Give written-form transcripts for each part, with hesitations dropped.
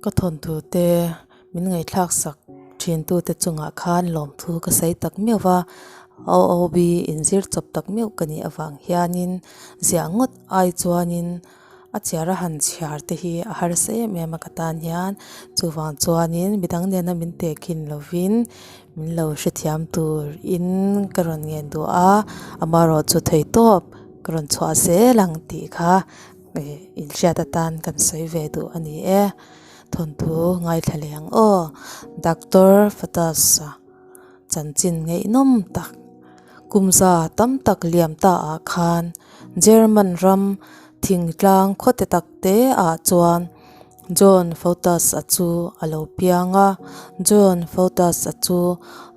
Ka thawnthu te min ngaihthlak sak thin tu te chungah khan lawmthu ka sawi tak meuh va, OOB inzir chawp tak meuh ka nih avang hianin ziah ngawt ai chuanin a chhiar a han chhiar te hi a harsa em em a ka tan hian chuvang chuanin midang nena min tehkhin lovin min lo hrethiam turin ka rawn ngen duh a amaherawhchu chu thei tawp ka rawn chhuah zel ang tih kha inhriat atan kan sawi ve duh a ni e thawnthu ngaithla leh ang aw Doctor Fatasa chanchin ngaihnawm tak kumza tam tak liam ta ah khan. German ram thingtlang khawte tak te ah chuan John Fotus-a chu a lo piang a, John Fotus-a chu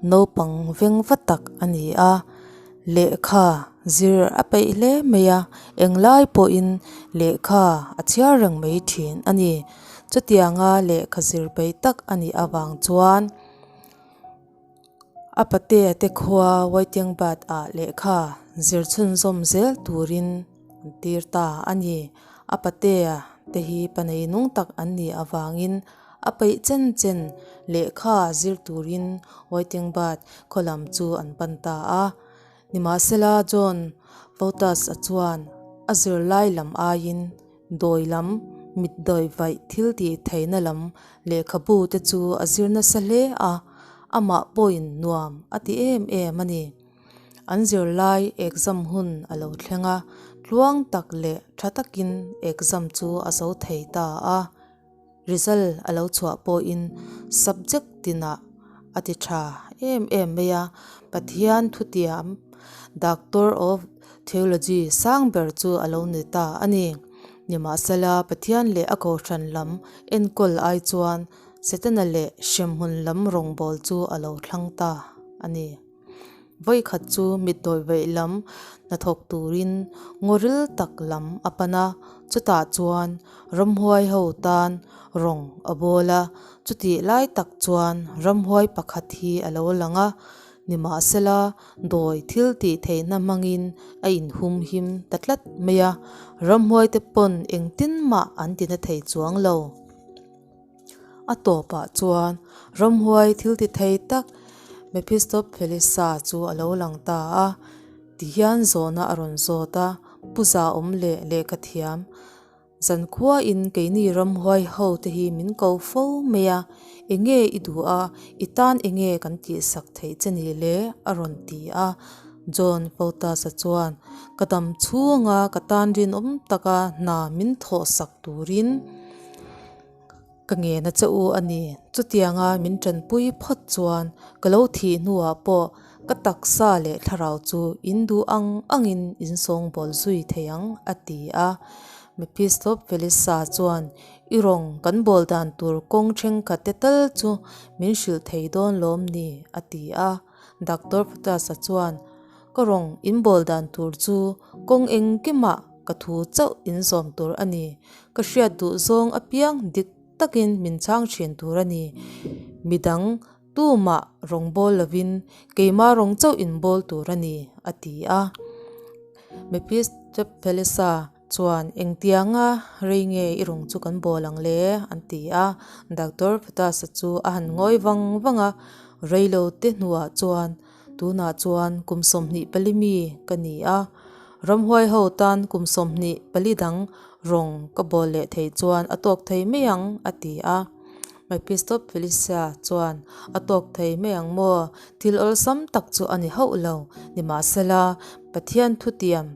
naupang veng va tak a ni a, lehkha zir a peih hle mai a, englai pawhin lehkha a chhiar reng mai thin a ni. Chutianga lehkha zir peih tak a nih avang chuan. A patea te khua Waitingbad ah lehkha zir chhunzawm zel turin an tir ta a ni. A patea te hi panei nung tak an nih avangin a peih chen chen lehkha zir turin Waitingbad khaw lam chu an pan ta a. Nimahsela John Fotus-a chuan a zirlai lam aiin Dawi lam, mit dawi vaih thil tih theihna lam lehkhabu te chu a zir nasa hle a, amah pawhin nuam a ti em em a ni. An zirlai exam hun a lo thleng a, tluang tak leh tha takin exam chu a zo thei ta a. Result a lo chhuah pawhin subject tinah a ti tha em em mai a, Pathian thutiam Doctor of Theology sang ber chu a lo ni ta a ni. Nimahsela Pathian leh a kohhran lam enkawl ai chuan Setana leh hremhmun lam rawngbâwl chu a lo thlang ta a ni. Vawikhat chu mitdawi vaih lam hnathawk turin ngawril tak lam a pan a, chutah chuan ramhuai ho tan rawng a bawl a, chutih lai tak chuan ramhuai pakhat hi a lo lang a, nimahsela dawi thil tih theihna hmangin a inhum him ta tlat mai a, ramhuai te pawn engtin mah an ti na thei chuang lo. A tawpah chuan ramhuai thil ti thei tak Mephistophelesa chu a lo lang ta a, tihian zawhna a rawn zawt a, Pu Zaawm leh lehkha thiam, Zankhuain keini ramhuai ho te hi min ko fo mai a, enge i duh a, i tan enge kan tihsak theih che ni le? a rawn ti a. John Fotus-a chuan, Ka dam chhunga ka tan rinawm taka hna min thawhsak turin, Ka ngena che u a ni. Chutianga min tanpui phawt chuan ka lo thih hnuah pawh ka taksa leh thlarau chu in duh ang angin in sawngbawl zui thei ang, a ti a. Mephistophelesa chuan, I rawng kan bawl dan tur kawng thenkhat te tal chu min hrilh thei dawn lawm ni, a ti a. Doctor Putasa chuan, Ka rawng in bawl dan tur chu kawng engkimah ka thu chauh in zawm tur a ni. Ka hriat duh zawng apiang dik takin min chhang thin tur a ni. Midang tumah rawng bawl lovin keimah rawng chauh in bawl tur a ni, a ti a. Mephistophelesa chuan, Engtianga rei nge i rawng chu kan bawl ang le? an ti a. Doctor Putasa chu a han ngawi vang vang a, Reilo te hnuah chuan Tunah chuan kum 24 mi ka ni a, ramhuai ho tan kum 24 dang rawng ka bawl leh theih chuan a tawk thei mai ang, a ti a. Mephistophelisa chuan, A tawk thei mai ang maw? Thil awlsam tak chu a ni hauh lo, nimahsela Pathian thutiam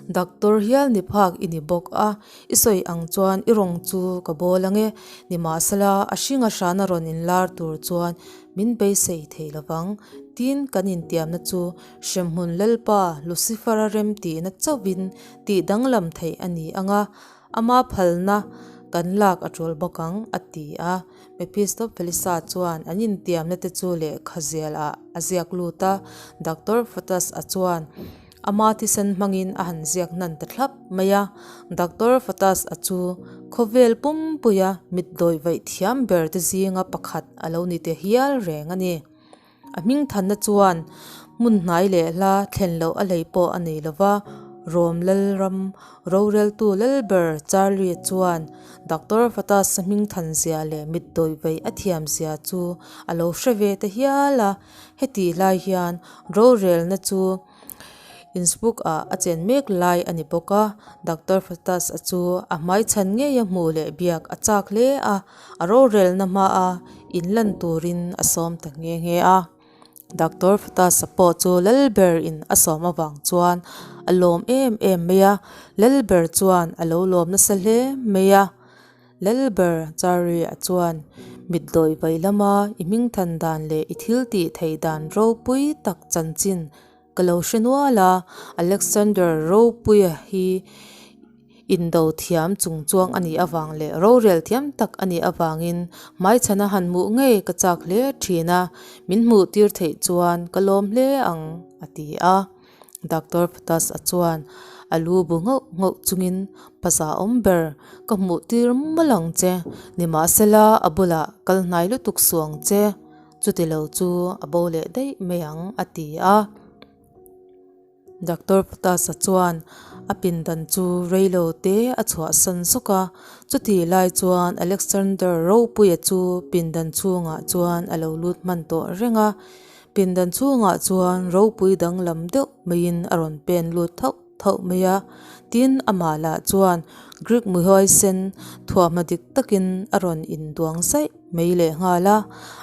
Doctor hial ni phak i ni bawk a, i sawi ang chuan i rawng chu ka bawl ang e. Nimahsela, a hringa hrana rawn inlar tur chuan min beisei thei lovang. Tin, kan intiamna chu hremhmun Lalpa Lucifer-a rem tihna chauhin tih danglam theih a ni ang a, ama phalna kan lak a tul bawk ang, a ti a. Mephistophelisa chuan an intiamna te chu lehkha zial ah a ziak lut a, Doctor Fotus-a chuan, Ama thisen hmangin a han ziak hnan ta thlap mai a, Doctor Fatas-a chu khawvel pumpuia mit dawi vaih thiam ber te zinga pakhat a lo ni te hial reng a ni. A hming thanna chuan hmun hnai leh hla thlen loh a hlei pawh a nei lo va. Rom Lalram roreltu Lalber Charlie chuan Doctor Fatas-a hming than zia leh mitdawih vaih a thiam zia chu a lo hre ve ta hial a. Hetih lai hian rorelna chu Innsbruck ah a chen mek lai a ni bawk a. Doctor Fatas-a chu a hmaichhan ngeia hmuh leh biak a chak hle a, a rorelna hmaa inlan turin a sawm ta nghe nghe a. Doctor Fatasa pawh chu Lalber in a sawm avang chuan a lawm em em mai a, Lalber chuan a lo lawm nasa hle mai a. Lalber Charlie-a chuan mitdawi vai lama i hmingthan dan leh i thil tih theih dan ropui tak chanchin Ka lo hre nual a, Alexander Ropuia hi indo thiam chung chuang a nih avang leh rorel thiam tak a nih avangin hmaichhana han hmuh ngei ka chak hle thin a, min hmuh tir theih chuan ka lawm hle ang, a ti a. Doctor Patas-a chuan a lu bu nghauh nghauh chungin paza awm ber ka hmuh tir mawlh ang che, nimahsela a bulah kal hnai lutuk suh ang che. Chuti lo chu a bo leh daih mai ang, a ti a. Doctor Putasa chuan a pindan chu reilo te a chhuahsan zuk a. Chutih lai chuan Alexander Ropuia chu pindan chhungah chuan a lo lut hman tawh reng a. Pindan chhungah chuan ropui danglam deuh maiin a rawn pen lut thauh thauh mai a. Tin, amah lah chuan Greek muhuaisen thuahma dik takin a rawn induang zaih mai leh nghal a.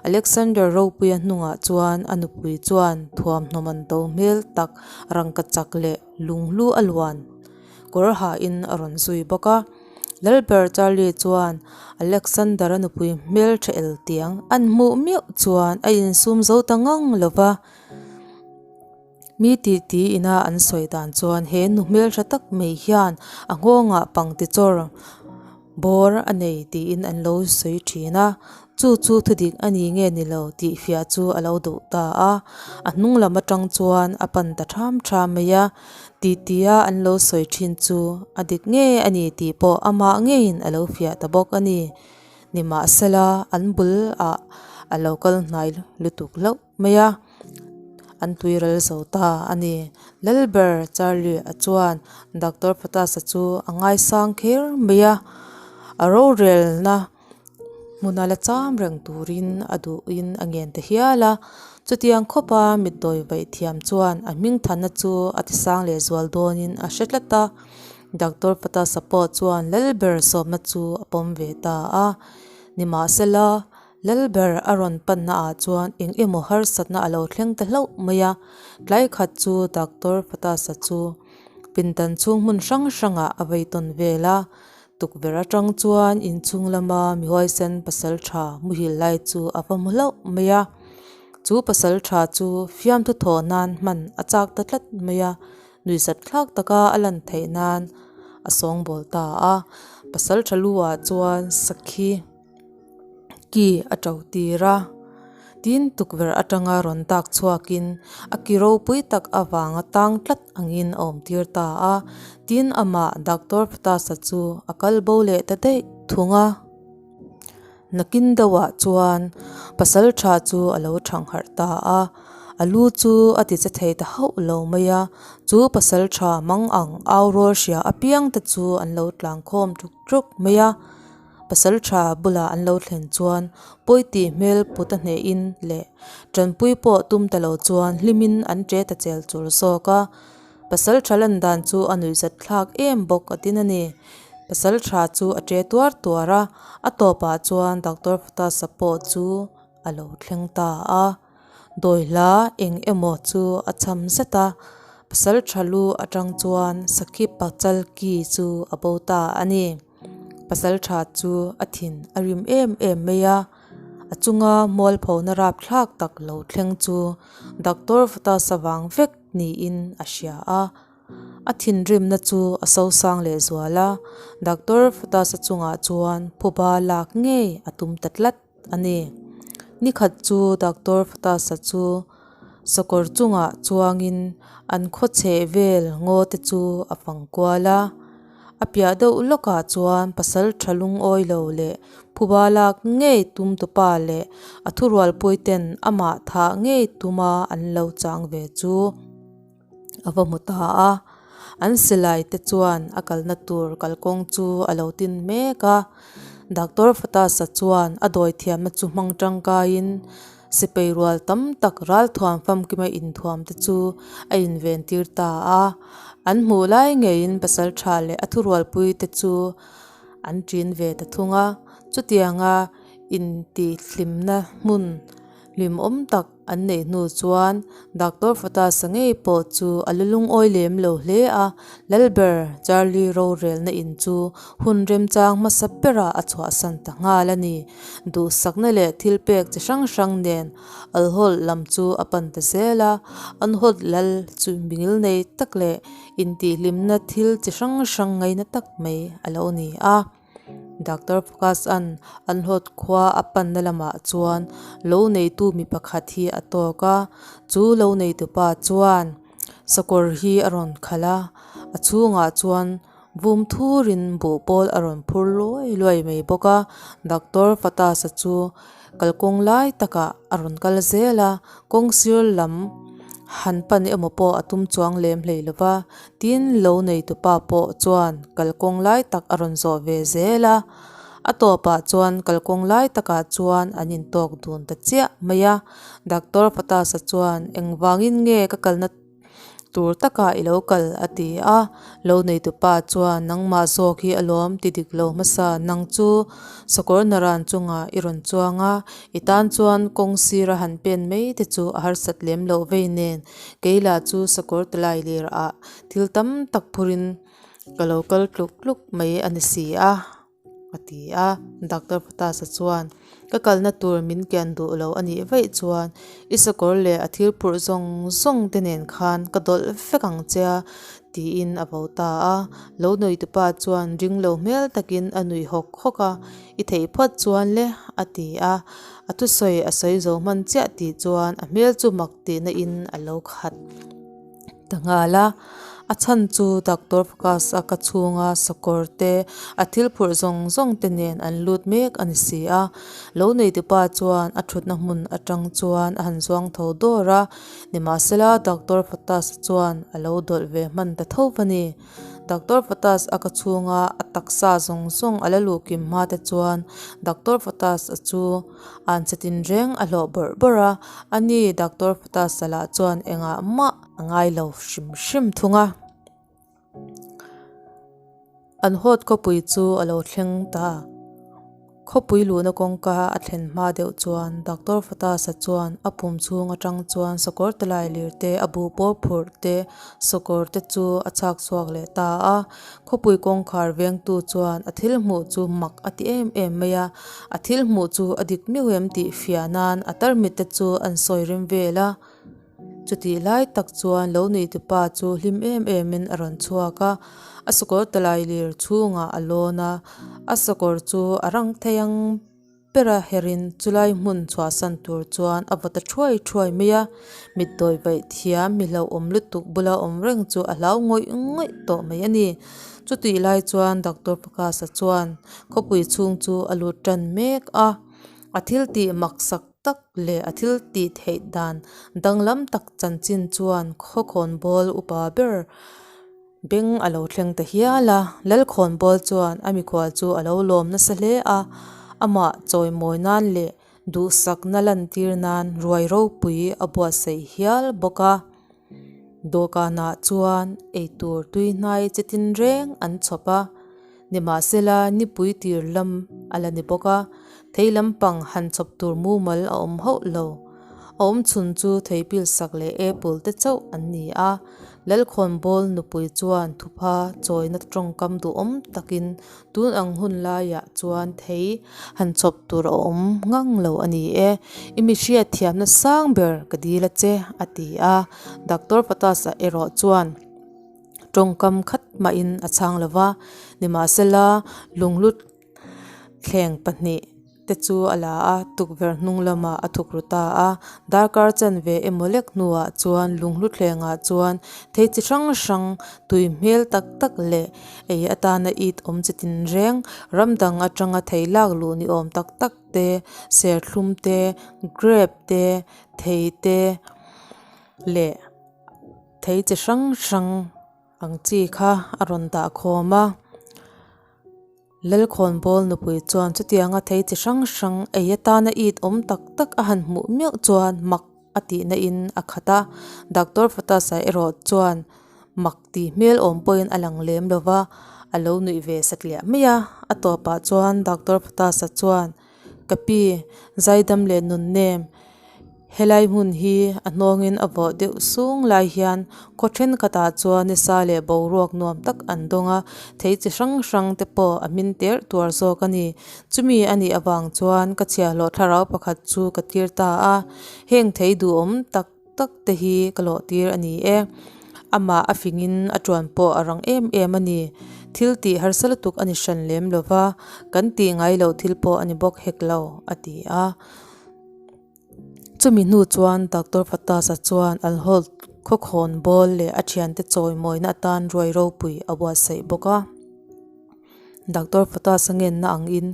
Alexander Ropuia hnungah chuan a nupui chuan thuamhnaw man to hmel tak rangka chak leh lunghlu a luan kawr hain a rawn zui bawk a. Lalber Charlie chuan Alexander-a nupui hmeltha el tiang an hmuh meuh chuan a insum zo ta ngang lo va. Mi titi ina an sawi dan chuan he nu hmeltha tak mai hian a nghawngah pangti chawr bawr a nei tiin an lo sawi thin a, chu chu thudik a ni nge ni lo tih fiah chu a lo duh ta a, a hnung lam atang chuan a pan ta tham tham mai a, titia an lo sawi thin chu a dik nge a ni tih pawh amah ngeiin a lo fiah ta bawk a ni. Nimahsela an bulah a lo kal hnai lutuk hlauh mai a, an tuiral zo ta a ni. Lalber Charlie a chuan Doctor Patasa chu a ngaisang kher mai a, a rorelna hmuna la cham reng turin a duhin a ngen ta hial a. Chutiang khawpa mitdawi vaih thiam chuan a hmingthanna chu a tisang leh zual dawnin a hre tlat a. Doctor Patasa pawh chuan Lalber sawmna chu a pawm ve ta a. Nimahsela, Lalber a rawn panna ah chuan eng emaw harsatna a lo thleng ta hlauh mai a, tlai khat chu Doctor Fatasa chu pindan chhung hmun hrang hrangah a vei tawn vel a, tukverh atang chuan inchhung lama mi huaisen pasal tha muhil lai chu a va hmu hlauh mai a, chu pasal tha chu fiamthu thawh nan hman a chak ta tlat mai a, nuihzat thlak taka a lan theih nan a sawngbawl ta a, pasal tha lu ah chuan sakhi. Ki a to tir a, tin tukverh atanga rawn dak chhuakin a ki ropui tak avanga tang tlat angin a awm tir ta a, tin amah Doctor Phatasa chu a kal bo leh ta daih thung a. Nakin deuhah chuan pasal tha chu a lo thang harh ta a, a lu chu a ti che thei ta hauh lo mai a, chu pasal tha mang ang au rawl hria apiang te chu an lo tlangkhawm tuk tuk mai a. Pasal tha bulah an lo thlen chuan pawi tih hmel put a hnehin leh tanpui pawh tum ta lo chuan hlimin an che ta chel chul zawk a. Pasal tha lan dan chu a nuihzat thlak em bawk a tin a ni. Pasal tha chu a che tuar tuar a, a tawpah chuan Doctor Fatasa pawh chu a lo thleng ta a. Dawi hla eng emaw chu a cham zet a, pasal tha lu atang chuan Sakhi Pachal ki chu a bo ta a ni. Pasal tha chu a thin a rim em em mai a, a chunga mualphona rapthlak tak lo thleng chu Doctor Vatasa vang vek niin a hria a. A thinrimna chu a sosang leh zual a, Doctor Vatasa chungah chuan phuba lak ngei a tum ta tlat a ni. Nikhat chu Doctor Vatasa chu sakawr chungah chuangin an khaw chheh vel ngaw te chu a fang kual a. A piah deuh lawkah chuan pasal tha lungawi lo leh phuba lak ngei tum tupa leh a thurualpui ten amah thah ngei tuma an lo chang ve chu a va hmu ta a. An silai te chuan a kalna tur kalkawng chu a lo tin mek a. Doctor Fatasa chuan a dawithiamna chu hmang tangkaiin sipai rual tam tak ralthuam famkima inthuam te chu a inven tir ta a. An hmuh lai ngeiin pasal tha leh a thurualpui te chu an ṭin ve ta thung a. Chutianga intihhlimna hmun hlimawm tak an neih hnu chuan Doctor Fatasa ngei pawh chu a lu lungawi lem lo hle a, Lalber Charlie rorelna in chu hun remchang hmasa berah a chhuahsan ta nghal a ni. Duhsakna leh thil pek chi hrang hrang nen Alhawlh lam chu a pan ta zel a, Anhawt lal chu mingil nei tak leh intihhlimna thil chi hrang hrang ngaina tak mai a lo ni a. Doctor Focus-a'n an hlawt khua a panna lamah chuan lo neitu mi pakhat hi a tawk a, chu lo neitupa chuan sakawr hi a rawn khalh a, a chhungah chuan vum thurin buh pawl a rawn phur luai luai mai bawk a. Doctor Fatas-a chu kalkawng lai takah a rawn kal zel a, kawng sir lam han pan emaw pawh a tum chuang lem hlei lo va. Tin, lo neitupa pawh chuan kalkawng lai tak a rawn zawh ve zel a, a tawpah chuan kalkawng lai takah chuan an intawk dun ta chiah mai a. Doctor Fatasa chuan, Engvangin nge ka kalna tur takah i lo kal? a ti a. Lo neitupa chuan, Nangmah zawk hi alawm ti dik lo hmasa, nang chu sakawr naran chungah i rawn chuang a, i tan chuan kawng sira han pen mai te chu a harsat lem loh vei nen, Kei lah chu sakawr talai lir ah thil tam tak phurin ka lo kal tluk tluk mai a ni si a, a ti a. Doctor Fatasa chuan, Ka kalna tur min kian duh lo a nih vaih chuan i sakawr leh a thil phurh zawng zawng te nen khan ka dawlh vek ang che a, tiin a vo ta a. Lo nuitupa chuan ring lo hmel takin a nuih hawk hawk a. I theih phawt chuan le, a ti a. A thusawi a sawi zo hman chiah tih chuan a hmel chu mak tihna in a lo khat ta nghal a. A chhan chu Doctor Focus a ka chhunga sakawr te, a thil phurh zawng zawng te nen an lut mek a ni si a. Lo neitupa chuan a thutna hmun atang chuan a han zuang tho dawr a, nimahsela Doctor Focus chuan a lo dawlh ve hman ta tho va ni. Doctor Fatas a ka chhunga a taksa zawng zawng a la luh kim hma te chuan Doctor Fatas a chu an che tin reng a hlawh bawrh bawrh a, ani Doctor Fatas a lah chuan engah mah a ngai lo hrim hrim thung a. An hawt khawpui chu a lo thleng ta. Khawpui luhna kawngka a thlen hma deuh chuan Doctor Fatasa chuan a pum chhung atang chuan sakawr talai lir te, a buh pawr phurh te, sakawr te chu a chhak chhuak leh ta a. Khawpui kawngkhar vengtu chuan a thil hmuh chu mak a ti em em mai a, a thil hmuh chu a dik miau em tih fiah nan a tarmit te chu an sawi rem vel a. Chutih lai tak chuan lo neitupa chu hlim em emin a rawn chhuak a, a sakawr talai lir chhungah a lawn a, a sakawr chu a rang thei ang bera herin chulai hmun chhuahsan tur chuan a vaw ta thuai thuai mai a, mitdawi vaih thiam mi hlauhawm lutuk bula awm reng chu a hlau ngawih ngawih tawh mai a ni. Chutih lai chuan Doctor Prakash-a chuan khawpui chhung chu a lut tan mek a, a thil tih maksak tak leh a thil tih theih dan danglam tak chanchin chuan khawkhawnbawl upa ber beng a lo thleng ta hial a. Lalkhawnbawl chuan a mikhual chu a lo lawm nasa hle a, amah chawimawi nan leh duhsakna lantir nan ruai ropui a buatsaih hial bawk a. Dawhkanah chuan eitur tui hnai che tin reng an chhawp a. Nimahsela nipui tir lam a la ni bawk a, thei lampang han chhawp tur mumal a awm hauh lo. A awm chhun chu thei pil sak leh apple te chauh an ni a. Lalkhawnbawl nupui chuan thupha chawina tawngkam duhawm takin tun ang hun laiah chuan thei han chhawp tur a awm ngang lo a ni e. I mi hriatthiamna sang ber ka dil a che, a ti a. Doctor Patasa erawh chuan. Tawngkam khat mahin a chhang lo va, nimahsela lunghlut thleng pahnih te chu a la a, tukverh hnung lamah a thuk ru ta a. Darkar chanve emaw lek hnuah chuan lunghlut thlengah chuan thei chi hrang hrang tui hmel tak tak leh ei atana it awm chi tinreng ram dang atanga thei lak luh ni awm tak tak te, serthlum te, grape te, thei te leh. Thei chi hrang hrang Ang chi kha a rawn dah khawm a. Lalkhawnbawl nupui chuan chutianga thei chi hrang hrang ei atana it awm tak tak a han hmuh meuh chuan mak a tihna in a khat a. Doctor Fatasa erawh chuan mak tih hmel awm pawhin a lang lem lo va, a lo nuih ve satliah mai a. A tawpah chuan Doctor Fatasa chuan, Ka pi, zaidam leh nunnem, Helai hmun hi a hnawngin a vawh deuh sung lai hian khaw thenkhatah chuan nisa leh boruak nuam tak an dawng a, thei chi hrang hrang te pawh a hmin ter tuar zawk a ni. Chumi a nih avang chuan ka chhiahhlawh thlarau pakhat chu ka tir ta a, heng thei duhawm tak tak te hi ka lawh tir a ni e. Amah a fingin a tuan pawh a rang em em a ni. Thil tih harsa lutuk a ni hran lem lova, kan tih ngai loh thil pawh a ni bawk hek lo, a ti a. Chumi hnu chuan Doctor Fatasa chuan Alholt khawkhawn bawl leh a thiante chawimawina atan ruai ropui a buatsaih bawk a. Doctor Fatasa ngenna angin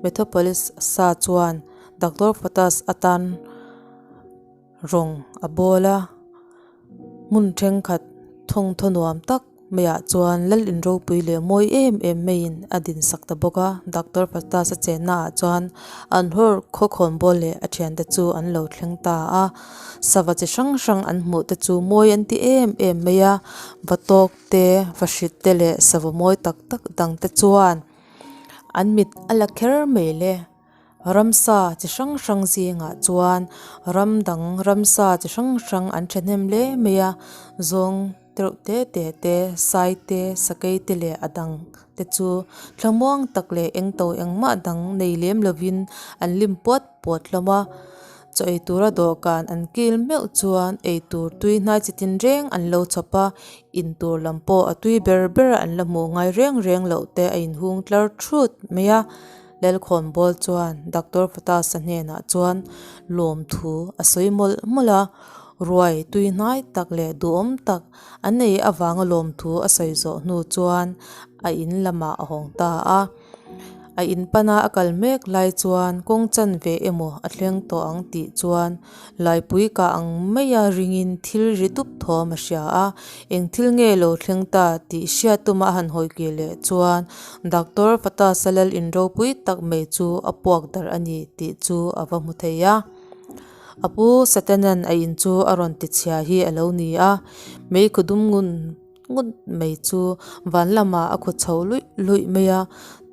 Methopolis-a chuan Doctor Fatas atan rawng a bawl a, hmun thenkhat thawngthaw nuam tak maiah chuan lal in ropui leh mawi em em maiin a din sak ta bawk a, Doctor Fatas a chenna ah chuan an hawr khawkhawn bawl leh a thiante chu an lo thleng ta a, sava chi hrang hrang an hmuh te chu mawi an ti em em mai a, va tawk te, va hrit te leh sava mawi tak tak dang te chuan an mit a la kher mai le. Ramsa chi hrang hrang zingah chuan ram dang ramsa chi hrang hrang an thahnem hle mai a, zawng tereuh te te te, sai te, sakei te leh a dang te chu thlamuang tak leh eng to engmah dang nei lem lovin an lim puat puat hlawm a. Chaw ei tura dawhkan an kil meuh chuan ei tur tui hnai chi tin reng an lo chhawp a, in tur lam pawh a tui ber ber an la hmuh ngai reng reng loh te a inhung tlar thut mai a. Lalkhawnbawl chuan Doctor Fatasa hnenah chuan lawmthu a sawi mawlh mawlh a, ruai tui hnai tak leh duhawm tak an ei avanga lawmthu a sawi zawh hnu chuan a in lamah a hawng ta a. A in pana a kal mek lai chuan kawng chanve emaw a thleng tawh ang tih chuan Laipui kah ang maia ringin thil ri dup thawm a hria a, eng thil nge lo thleng ta tih hriat tuma a han hawi kir leh chuan Doctor Fatasa lal in ropui tak mai chu a puak darh a ni tih chu a va hmu thei a. A pu Satanan a in chu a rawn ti chhia hi a lo ni a, meikhu dum ngun ngawt mai chu van lamah a khaw chho luih luih mai a,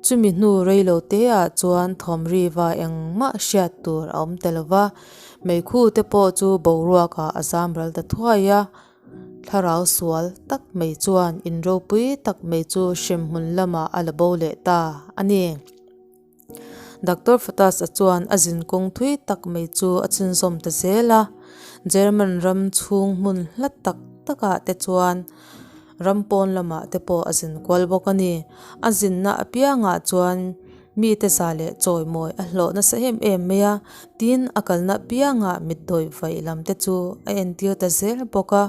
chumi hnu rei lo te ah chuan thawm riva engmah hriat tur a awm ta lo va, meikhu te pawh chu boruak ah a zam ral ta thuai a, thlarau sual tak mai chuan in ropui tak mai chu hremhmun lamah a la bo leh ta a ni. Doctor Fatas-a chuan a zin kawng thui tak mai chu a chhunzawm ta zel a, German ram chhung hmun hla tak takah te chuan ram pawn lamah te pawh a zin kual bawk a ni. A zinna apiangah chuan mite za leh chawimawi a hlawh nasa em em mai a, tin a kalna apiangah mitdawih vaih lam te chu a entir ta zel bawk a.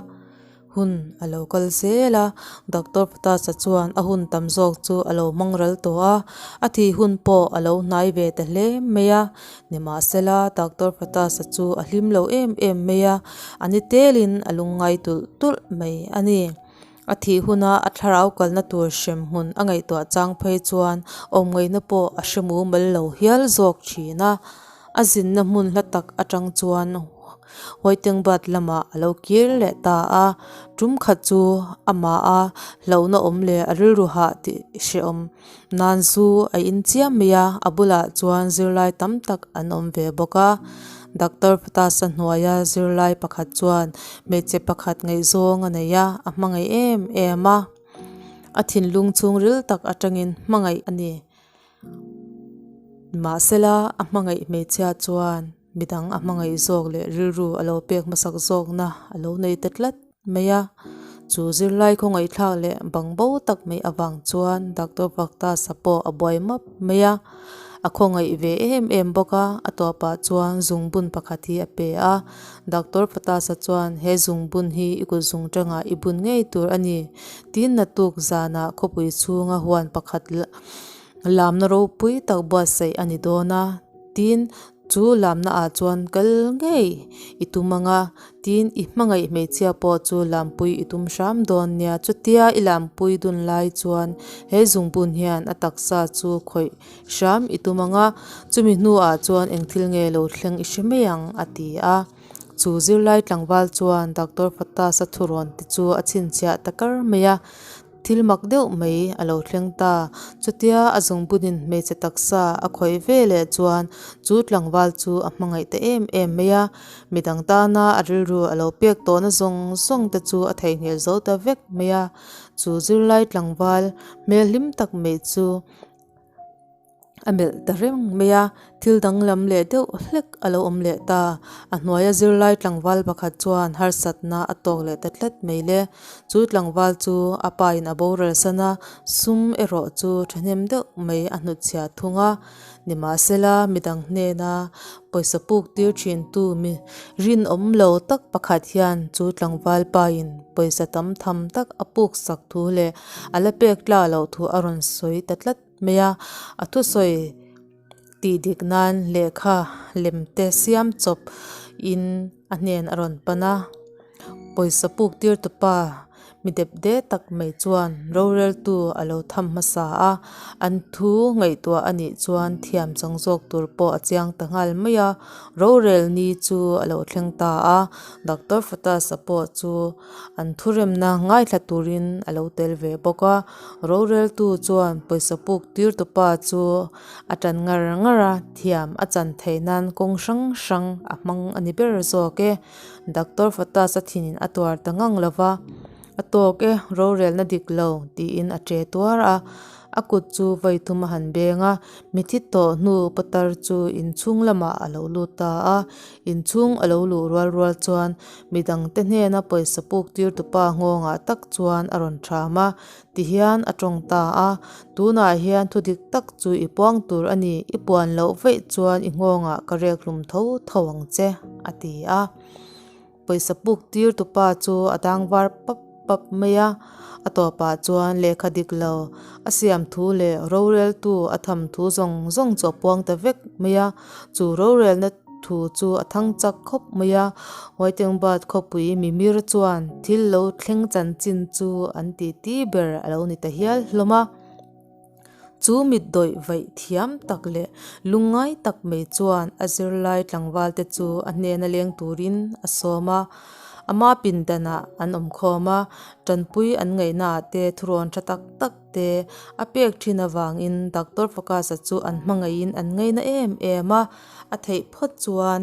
Hun a lo kal zel a, Doctor Patasa chuan a hun tam zawk chu a lo hmang ral tawh a, a thih hun pawh a lo hnai ve ta hle mai a. Nimahsela, Doctor Patasa chu a hlim lo em em mai a, a ni telin a lungngai tulh tulh mai a ni. A thih huna a thlarau kalna tur hrem hmun a ngaihtuah chang phei chuan awmngaihna pawh a hre mumal lo hial zawk thin a. A zinna hmun hla tak atang chuan Waitingbat lamah a lo kir leh ta a, tum khat chu amah a hlauhna awm leh a rilru hah tih hrehawm nan zu a in chiam mai a, a bulah chuan zirlai tam tak an awm ve bawk a. Doctor Patasa hnuaia zirlai pakhat chuan hmeichhe pakhat ngaihzawng a nei a, a hmangaih em em a, a thinlung chhungril tak atangin hmangaih a ni. Mahsela a hmangaih hmeichhia chuan midang a hmangaih zawk leh rilru a lo pek hmasak zawkna a lo nei ta tlat mai a. Chu zirlai khawngaihthlak leh bang bo tak mai avang chuan Doctor Bhaktas-a pawh a buai map mai a. A khawngaih ve em em bawk a, a tawpah chuan zungbun pakhat hi a pe a. Doctor Bhaktas-a chuan he zungbun hi i kut zung tangah i bun ngei tur a ni. Tin naktuk zanah khawpui chhunga huan pakhat lamna ropui tak buatsaih a ni dawn a, tin. Chu lamna ah chuan kal ngei i tum ang a, tin i hmangaih hmeichhia pawh chu lampui i tum hram dawn nia. Chutia i lampui dun lai chuan he zungbun hian a taksa chu khawih hram i tum ang a, chumi hnuah chuan eng thil nge lo thleng i hre mai ang, a ti a. Chu zirlai tlangval chuan Doctor Fatas-a thurawn te chu a chhinchhiah ta kar mai a. Thil mak deuh mai a lo thleng ta. Chutia a zungbunin hmeichhe taksa a khawih ve leh chuan chu tlangval chu a hmangaih ta em em mai a. Midang tana a rilru a lo pek tawhna zawng zawng te chu a theihnghilh zo ta vek mai a. Chu zirlai tlangval hmel hlim tak mai chu A melh ta reng mai a, thil danglam leh deuh hlek a lo awm leh ta. A hnuaia zirlai tlangval pakhat chuan harsatna a tawk leh ta tlat mai le. Chu tlangval chu a pa in a boral san a, sum erawh chu thahnem deuh mai a hnutchhiah thung a. Nimahsela midang hnena pawisa puk tir thin tu mi rinawm lo tak pakhat hian chu tlangval pa in pawisa tam tham tak a puk sak thu leh a la pek tla loh thu a rawn sawi ta tlat. Mai a, a thusawi tih dik nan lehkha lem te siam chawp in a hnen a rawn pan a, pawisa puk tir tu pa mi dep de tak mai chuan rorel tu a lo tham hmasa a, an thu ngaihtuah a nih chuan thiam chang zawk tur pawh a chiang ta nghal mai a, rorel ni chu a lo thleng ta a, Doctor Fatas-a pawh chu an thuremna ngaithla turin a lo tel ve bawk a. Roreltu chuan pawisa puk tirtupa chu a tan ngar ngar a, thiam a chan theih nan kawng hrang hrang a hmang a ni ber zawk e. Doctor Fatas a thinin a tuar ta ngang lo va, A tawk e, rorelna dik lo, tiin a che tuar a. A kut chu vawi thum a han beng a, mithi tawh hnu putar chu inchhung lamah a lo lut ta a. Inchhung a lo luh rual rual chuan Midangte hnena pawisa puk tirtupa nghawngah tak chuan a rawn ṭham a, tihian a tawng ta a, Tunah hian thu dik tak chu i puang tur a ni, i puan loh vaih chuan i nghawngah ka rek hlum tho tho ang che, a ti a. Pawisa puk tirtupa chu a dang var pap pap mai a, a tawpah chuan lehkha dik lo a siam thu leh roreltu a tham thu zawng zawng chu a puang ta vek mai a, chu rorelna thu chu a thang chak khawp mai a, Whitingbird khawpui mimir chuan thil lo thleng chanchin chu an titi ber a lo ni ta hial hlawm a. Chu mit dawih vaih thiam tak leh lungngai tak mai chuan a zirlai tlangval te chu a hnena leng turin a sawm a, ama pindanah an awm khawm a, tanpui an ngaihnaah te thurawn tha tak tak te a pek thin avangin Doctor Focus-a chu an hmangaihin an ngaina em em a, a theih phawt chuan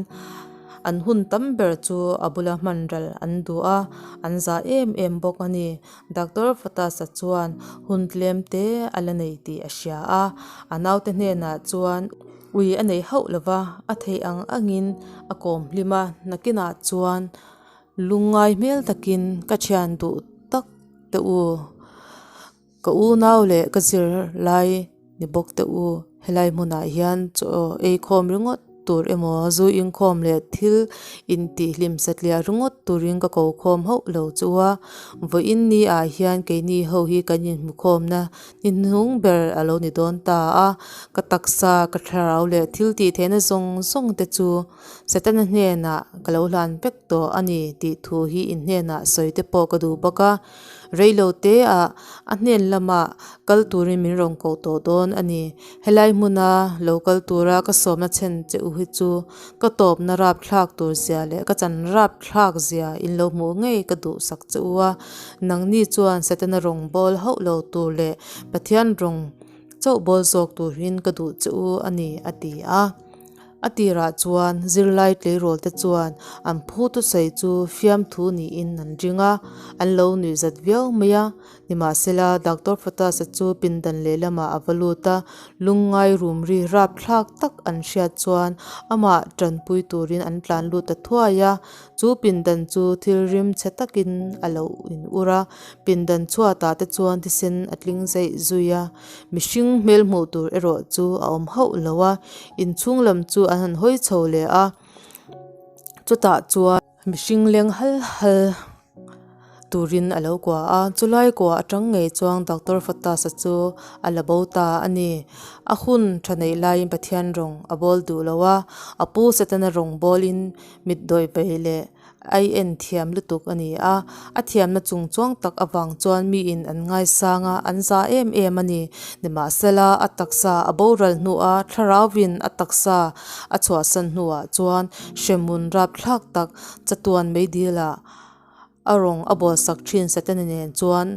an hun tam ber chu a bula hman ral an duh a, an zah em em bawk a ni. Doctor Fatas-a chuan hun tlem te a la nei tih a hria a, a naute hnenah chuan ui a nei hauh lo va, a theih ang angin a kawm hlim a, nakinah chuan lungngai hmel takin ka thian duh tak te u. Ka unau leh ka zirlai ni bawk te u, helai hmunah hian chaw ei khawm ringawt tur emaw zu inkhawm leh thil intihhlim satliah ringawt turin ka ko khawm hauh lo chu a, vawiin ni ah hian keini ho hi kan inhmukhawmna ni hnung ber a lo ni dawn ta a, ka taksa, ka thlarau leh thil tih theihna zawng zawng te chu Setana hnenah ka lo hlan vek tawh a ni tih thu hi in hnenah sawi te pawh ka duh bawk a. Reilo te ah a hnen lamah kal turin min rawn koh tawh dawn a ni. Helai hmuna lo kal tura ka sawmna chhen che u hi chu ka tawpna rap thlak tur zia leh ka chan rap thlak zia in lo hmuh ngei ka duhsak che u a. Nangni chuan Setana rawn bawl hauh lo tur leh Pathian rawn chauh bawl zawk turin ka duh che u a ni, a ti a. A tirah chuan zirlai tleirawl te chuan an phu thusawi chu fiamthu niin an ring a, an lo nuih zat viau mai a. Nimahsela, Doctor Fatas-a chu pindan lehlamah a va lut a, lungngai rum ri rapthlak tak an hriat chuan amah tanpui turin an tlan lut ta thuai a. Chu pindan chu thil rim chhe takin a lo in ur a, pindan chhuatah te chuan thisen a tling zeih zui a. Mihring hmel hmuh tur erawh chu a awm hauh lo a, inchhung lam chu an han hawi chho leh a, chutah chuan mihring leng hal hal. turin a lo kua a, chulai kua atang ngei chuan Doctor Fatas-a chu a la bo ta a ni. A hun tha neih laiin Pathian rawng a bawl duh lo a, a pu Setana rawng bawlin mit dawih vei leh ai en thiam lutuk a ni a, a thiamna chung chuang tak avang chuan miin an ngaisang a, an za em em a ni. Nimahsela, a taksa a boral hnuah thlarauvin a taksa a chhuahsan hnuah chuan hremhmun rapthlak tak chatuan meidilah a rawng a bawlsak thin Setana nen chuan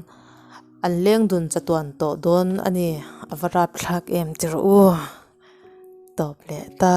an leng dun chatuan tawh dawn a ni. A va rapthlak em ti rawh u. Tawp leh ta.